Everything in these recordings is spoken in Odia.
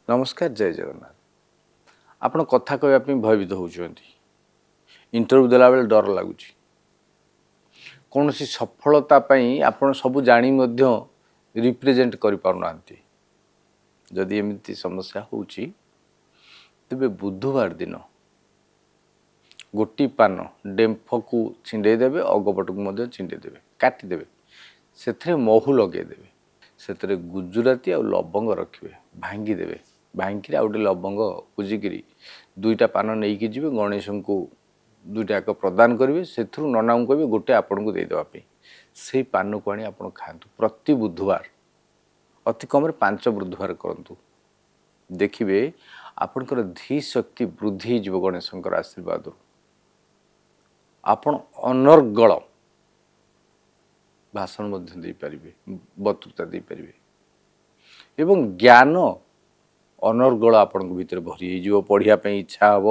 ନମସ୍କାର, ଜୟ ଜଗନ୍ନାଥ। ଆପଣ କଥା କହିବା ପାଇଁ ଭୟଭୀତ ହେଉଛନ୍ତି, ଇଣ୍ଟରଭ୍ୟୁ ଦେଲାବେଳେ ଡର ଲାଗୁଛି, କୌଣସି ସଫଳତା ପାଇଁ ଆପଣ ସବୁ ଜାଣି ମଧ୍ୟ ରିପ୍ରେଜେଣ୍ଟ କରିପାରୁନାହାନ୍ତି। ଯଦି ଏମିତି ସମସ୍ୟା ହେଉଛି, ତେବେ ବୁଧବାର ଦିନ ଗୋଟି ପାନ ଡେମ୍ଫକୁ ଛିଣ୍ଡେଇ ଦେବେ, ଅଗପଟକୁ ମଧ୍ୟ ଛିଣ୍ଡେଇ ଦେବେ, କାଟିଦେବେ, ସେଥିରେ ମହୁ ଲଗେଇଦେବେ, ସେଥିରେ ଗୁଜୁରାତି ଆଉ ଲବଙ୍ଗ ରଖିବେ, ଭାଙ୍ଗିଦେବେ, ଭାଙ୍ଗିକିରି ଆଉ ଗୋଟେ ଲବଙ୍ଗ ପୂଜିକିରି ଦୁଇଟା ପାନ ନେଇକି ଯିବେ, ଗଣେଶଙ୍କୁ ଦୁଇଟା ଯାକ ପ୍ରଦାନ କରିବେ। ସେଥିରୁ ନନାଙ୍କୁ କହିବେ ଗୋଟେ ଆପଣଙ୍କୁ ଦେଇଦେବା ପାଇଁ। ସେଇ ପାନକୁ ଆଣି ଆପଣ ଖାଆନ୍ତୁ ପ୍ରତି ବୁଧବାର, ଅତି କମରେ 5 ବୁଧବାର କରନ୍ତୁ। ଦେଖିବେ ଆପଣଙ୍କର ଧୀ ଶକ୍ତି ବୃଦ୍ଧି ହେଇଯିବ ଗଣେଶଙ୍କର ଆଶୀର୍ବାଦରୁ। ଆପଣ ଅନର୍ଗଳ ଭାଷଣ ମଧ୍ୟ ଦେଇପାରିବେ, ବକ୍ତୃତା ଦେଇପାରିବେ ଏବଂ ଜ୍ଞାନ ଅନର୍ଗଳ ଆପଣଙ୍କ ଭିତରେ ଭରି ହେଇଯିବ। ପଢ଼ିବା ପାଇଁ ଇଚ୍ଛା ହେବ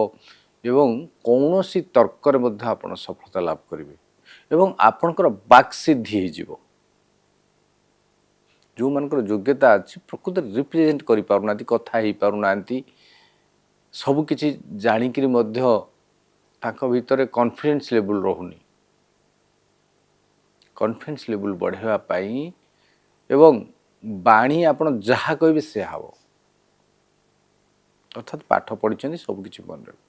ଏବଂ କୌଣସି ତର୍କରେ ମଧ୍ୟ ଆପଣ ସଫଳତା ଲାଭ କରିବେ ଏବଂ ଆପଣଙ୍କର ବାକ୍ ସିଦ୍ଧି ହେଇଯିବ। ଯେଉଁମାନଙ୍କର ଯୋଗ୍ୟତା ଅଛି, ପ୍ରକୃତରେ ରିପ୍ରେଜେଣ୍ଟ କରିପାରୁନାହାନ୍ତି, କଥା ହେଇପାରୁନାହାନ୍ତି, ସବୁକିଛି ଜାଣିକିରି ମଧ୍ୟ ତାଙ୍କ ଭିତରେ କନଫିଡେନ୍ସ ଲେବୁଲ୍ ରହୁନି, କନଫିଡେନ୍ସ ଲେବୁଲ୍ ବଢ଼ାଇବା ପାଇଁ ଏବଂ ବାଣୀ ଆପଣ ଯାହା କହିବେ ସେୟା ହେବ, ଅର୍ଥାତ୍ ପାଠ ପଢ଼ିଛନ୍ତି, ସବୁକିଛି ମନେ ରଖିବେ।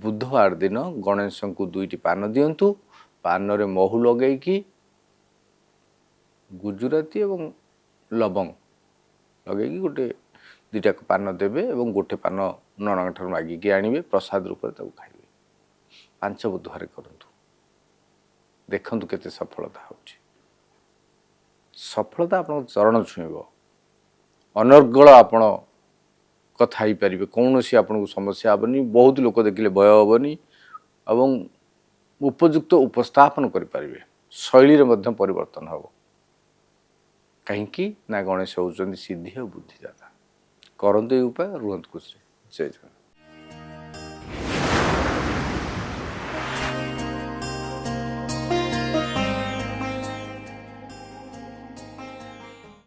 ବୁଧବାର ଦିନ ଗଣେଶଙ୍କୁ ଦୁଇଟି ପାନ ଦିଅନ୍ତୁ। ପାନରେ ମହୁ ଲଗେଇକି ଗୁଜୁରାତି ଏବଂ ଲବଙ୍ଗ ଲଗେଇକି ଗୋଟେ ଦୁଇଟା ପାନ ଦେବେ ଏବଂ ଗୋଟେ ପାନ ନନାଙ୍କ ଠାରୁ ମାଗିକି ଆଣିବେ, ପ୍ରସାଦ ରୂପରେ ତାକୁ ଖାଇବେ। 5 ବୁଧବାର କରନ୍ତୁ, ଦେଖନ୍ତୁ କେତେ ସଫଳତା ହେଉଛି। ସଫଳତା ଆପଣଙ୍କ ଚରଣ ଛୁଇଁବ, ଅନର୍ଗଳ ଆପଣ କଥା ହେଇପାରିବେ, କୌଣସି ଆପଣଙ୍କୁ ସମସ୍ୟା ହେବନି, ବହୁତ ଲୋକ ଦେଖିଲେ ଭୟ ହେବନି ଏବଂ ଉପଯୁକ୍ତ ଉପସ୍ଥାପନ କରିପାରିବେ। ଶୈଳୀରେ ମଧ୍ୟ ପରିବର୍ତ୍ତନ ହେବ। କାହିଁକି ନା ଗଣେଶ ହେଉଛନ୍ତି ସିଦ୍ଧି ଆଉ ବୁଦ୍ଧିଦାତା। କରନ୍ତୁ ଏଇ ଉପାୟ, ରୁହନ୍ତୁ ଖୁସିରେ। ଜୟ ଜଗନ୍ନାଥ।